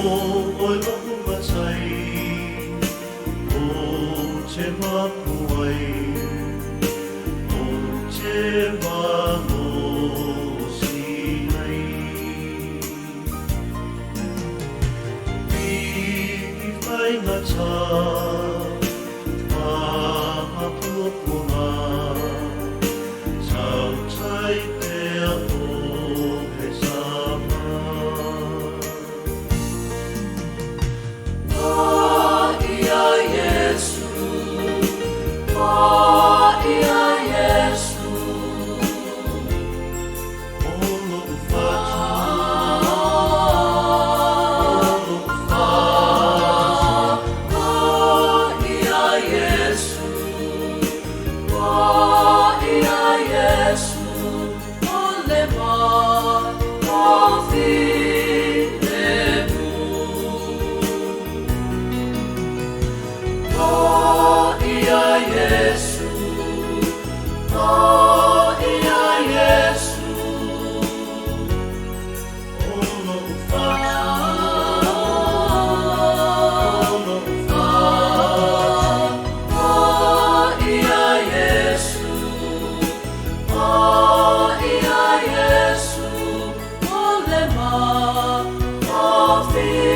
Oe lo'u matai, ou te mapu ai, ou te malosi ai. I faigata mahapuapuaga, tautai pea oe sama. Ia Iesu, Ia Iesu, O lo'u fatu, o lo'u fatu, Ia Iesu, Ia Iesu, o le ma filemu. Ia Iesu, Ia Iesu, o lo'u fatu, o lo'u fatu, Ia Iesu, Ia Iesu, o le ma filemu.